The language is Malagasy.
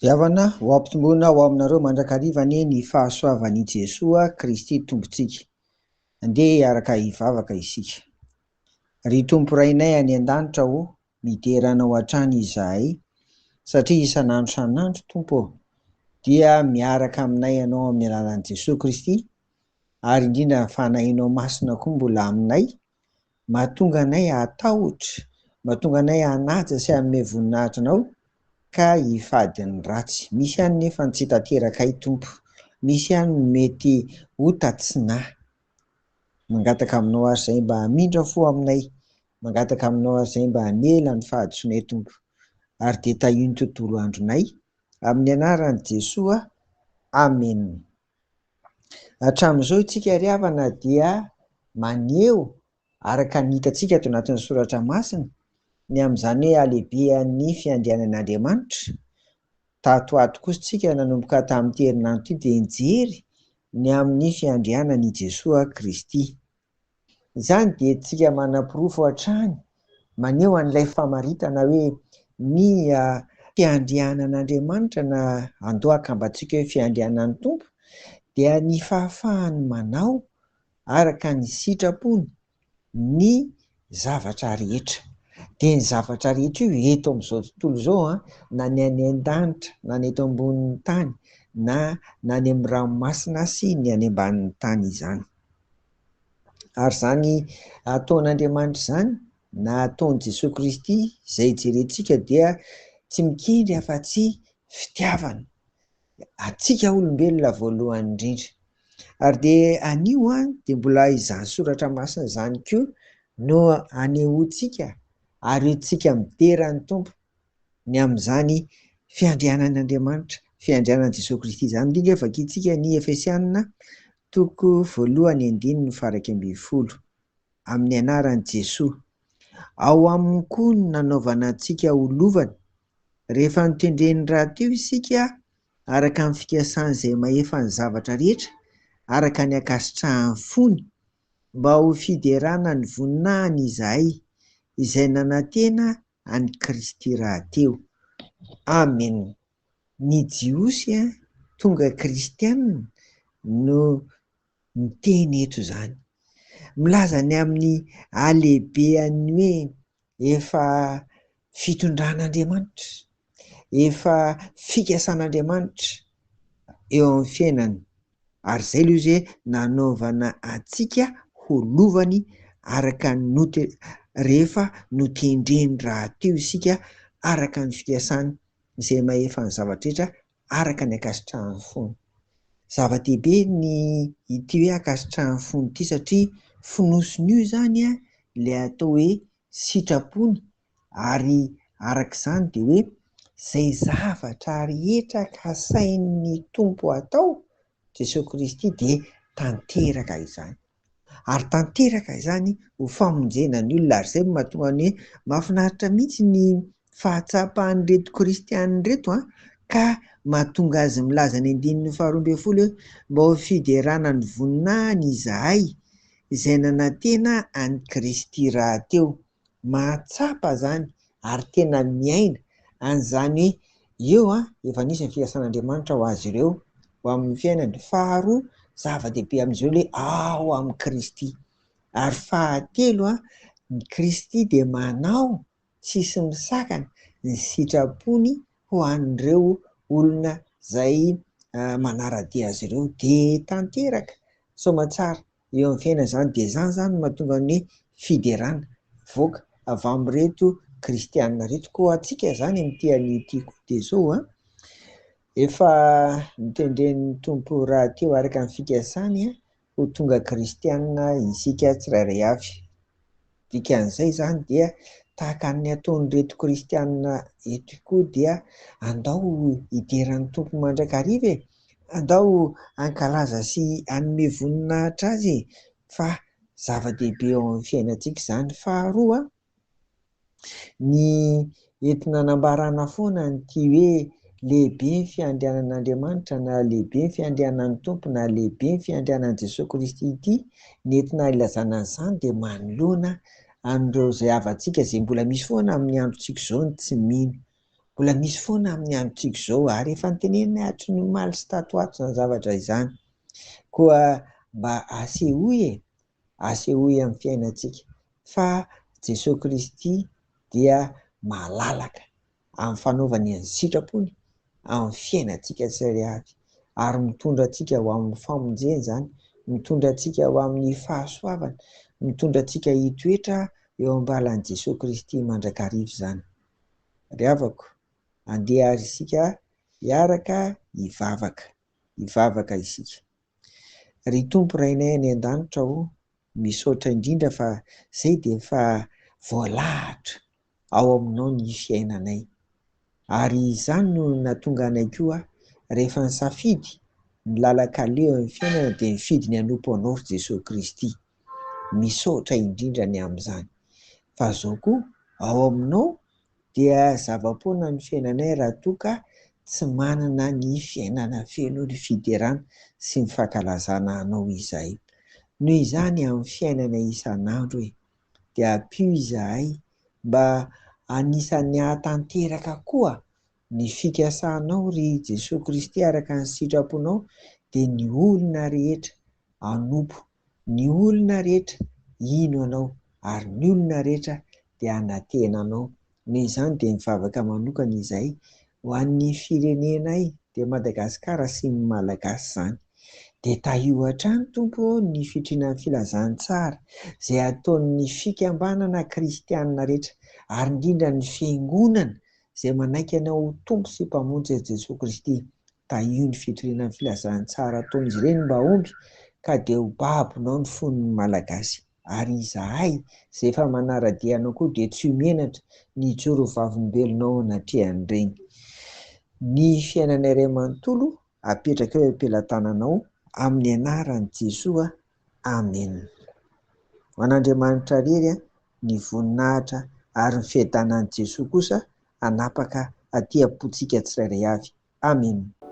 Ry havana, ho ampitomboina ho aminareo mandrakariva anie ny fahasoavan'i Jesoa Kristy Tompontsika. Andeha hiaraka hivavaka isika. Ry Tompo Rainay any an-danitra ô, midera Anao hatrany izahay, satria isan'andro isan'andro Tompo ô, dia miaraka aminay Ianao amin'ny alalan'i Jesoa Kristy, ary indrindra ny Fanahinao Masina koa mbola aminay, Mahatonga anay hatahotra, mahatonga anay hanaja sy hanome voninahitra Anao ka hifady ny ratsy. Misy ihany nefa ny tsy tanterakay Tompo. Misy ihany ny mety ota tsy nahy. Mangataka Aminao ary izahay mba hamindra fo aminay. Mangataka Aminao ary izahay mba hamela ny fahadisoanay Tompo. Ary dia tahio ny tontolo andronay. Amin'ny anaran'i Jesoa. Amena. Hatramin'izao isika ry havana dia maneho araka ny hitantsika ato anatin'ny soratra masina ny amin'izany hoe halehibehan'ny fiandrianan'Andriamanitra. Tato ho ato kosa isika nanomboka tamin'ity herinandro ity dia nijery ny amin'ny fiandrianan'i Jesoa Kristy. Izany dia tsika manaporofo hatrany, maneho an'ilay famaritana hoe ny fiandrianan'Andriamanitra na andao akambantsika hoe fiandrianan'ny Tompo dia ny fahafahany manao araka ny sitrapony ny zavatra rehetra. Dia ny zavatra rehetra io eto amin'izao tontolo izao an, na ny any an-danitra, na ny eto ambonin'ny tany, na na any amin'ny ranomasina sy ny any ambanin'ny tany izany. Ary izany ataon'Andriamanitra izany na ataon'i Jesoa Kristy izay jerentsika dia tsy mikendry afa-tsy fitiavana antsika olombelona voalohany indrindra. Ary dia anio an, dia mbola izany soratra masina izany koa no anehoantsika ary entintsika midera ny Tompo ny amin'izany fiandrianan'Andriamanitra, fiandrianan'i Jesoa Kristy izany. Indrindra vakintsika ny Efesiana toko voalohany andininy faha-11, amin'ny anaran'i Jesoa. Ao aminy koa no nanaovana antsika ho lovany, rehefa notendreny rahateo isika araka ny fikasan'izay mahefa ny zavatra rehetra, araka ny ankasitrahan'ny fony, mba ho fiderana ny voninahiny izahay, izay nanantena an'i Kristy rahateo. Amen. Ny Jiosy tonga kristiana no miteny eto izany. Milaza ny amin'ny halehibehan'ny hoe efa fitondran'Andriamanitra, efa fikasan'Andriamanitra eo amin'ny fiainany. Ary izay ilay izy hoe nanaovana antsika ho lovany araka ny note rehefa notendreny rahateo isika araka ny fikasany izay mahefa ny zava-drehetra araka ny ankasitrahan'ny fony. Zava-dehibe ny ity hoe ankasitrahan'ny fony ity satria fonosin'io izany ilay atao hoe sitrapony ary araka izany dia hoe izay zavatra rehetra kasain'ny Tompo atao, Jesoa Kristy, dia tanteraka izany. Ary tanteraka izany ho famonjena ny olona. Ary izay no mahatonga ny hoe mahafinaritra mihitsy ny fahatsapan'ireto kristiana ireto an, ka mahatonga azy milaza ny andininy faharoa ambin'ny folo hoe mba ho fiderana ny voninahiny izahay izay nanantena an'i Kristy rahateo. Mahatsapa izany ary tena miaina an'izany hoe eo an, efa nisy ny fikasan'Andriamanitra ho azy ireo ho amin'ny fiainany. Faharoa, zava-dehibe amin'izy ireo ilay ao amin'i Kristy. Ary fahatelo an, ny Kristy dia manao tsisy misakana ny sitrapony ho an'ireo olona izay manara-dia azy ireo. Dia tanteraka soamantsara eo amin'ny fiainana izany. Dia izany izany no mahatonga ny hoe fiderana mivoaka avy amin'ireto kristiana ireto. Koa antsika izany amin'ity anio ity koa dia izao an, efa notendren'ny Tompo rahateo araka ny fikasany ho tonga kristiana isika tsirairay avy. Dikan'izay izany dia tahaka ny ataon'ireto kristiana eto koa dia andao hidera ny Tompo mandrakariva e! Andao hankalaza sy hanome voninahitra Azy e! Fa zava-dehibe eo amin'ny fiainantsika izany. Faharoa, ny entina anambarana foana an'ity hoe lehibe ny fiandrianan'Andriamanitra na lehibe ny fiandrianan'ny Tompo na lehibe ny fiandrianan'i Jesoa Kristy ity, ny entina ilazana an'izany dia manoloana an'ireo izay havantsika izay mbola misy foana amin'ny androntsika izao ny tsy mino. Mbola misy foana amin'ny androntsika izao ary efa notenenina hatry ny omaly sy tato ho ato izany zavatra izany. Koa mba asehoy e, asehoy amin'ny fiainantsika fa Jesoa Kristy dia malalaka amin'ny fanaovany ny sitrapony amin'ny fiainantsika tsirairay avy ary mitondra antsika ho amin'ny famonjena izany, mitondra antsika ho amin'ny fahasoavana, mitondra antsika hitoetra eo am-balan'i Jesoa Kristy mandrakariva izany. Ry havako, andeha ary isika hiaraka hivavaka. Hivavaka isika. Ry Tompo Rainay any an-danitra ô, misaotra indrindra fa izay dia efa voalahatra ao aminao ny fiainanay. Ary izany no nahatonga anay koa rehefa nisafidy ny lalan-kaleha eo amin'ny fiainana dia nifidy ny hanompo anao ry Jesoa Kristy. Misaotra indrindra ny amin'izany. Fa izao koa, ao aminao dia zava-poana ny fiainanay raha toa ka tsy manana ny fiainana feno ny fiderana sy ny fankalazana anao izahay. Noho izany amin'ny fiainana isan'andro e, dia ampio izahay mba anisan'ny hahatanteraka koa ny fikasanao ry Jesoa Kristy araka ny sitraponao dia ny olona rehetra hanompo ny olona rehetra hino anao ary ny olona rehetra dia hanantena anao. Noho izany dia mivavaka manokana izahay ho an'ny firenenay dia Madagasikara sy ny Malagasy izany. Dia tahio hatrany Tompo ô ny fitriana ny filazantsara izay ataon'ny fikambanana kristianina rehetra ary indrindra ny fiangonana izay manaiky anao ho Tompo sy Mpamonjy Jesoa Kristy. Tahio ny fitoriana ny filazantsara ataon'izy ireny mba hahomby ka dia ho babonao ny fon'ny Malagasy. Ary izahay izay efa manara-dia anao koa dia tsy ho menatra ny hijoro ho vavolombelonao anatrehan'ireny. Ny fiainanay iray manontolo apetraka eo am-pelatananao amin'ny anaran'i Jesoa. Amena. Ho an'Andriamanitra irery ny voninahitra ary ny fiadanan'i Jesoa kosa hanapaka aty am-pontsika tsirairay avy. Amena.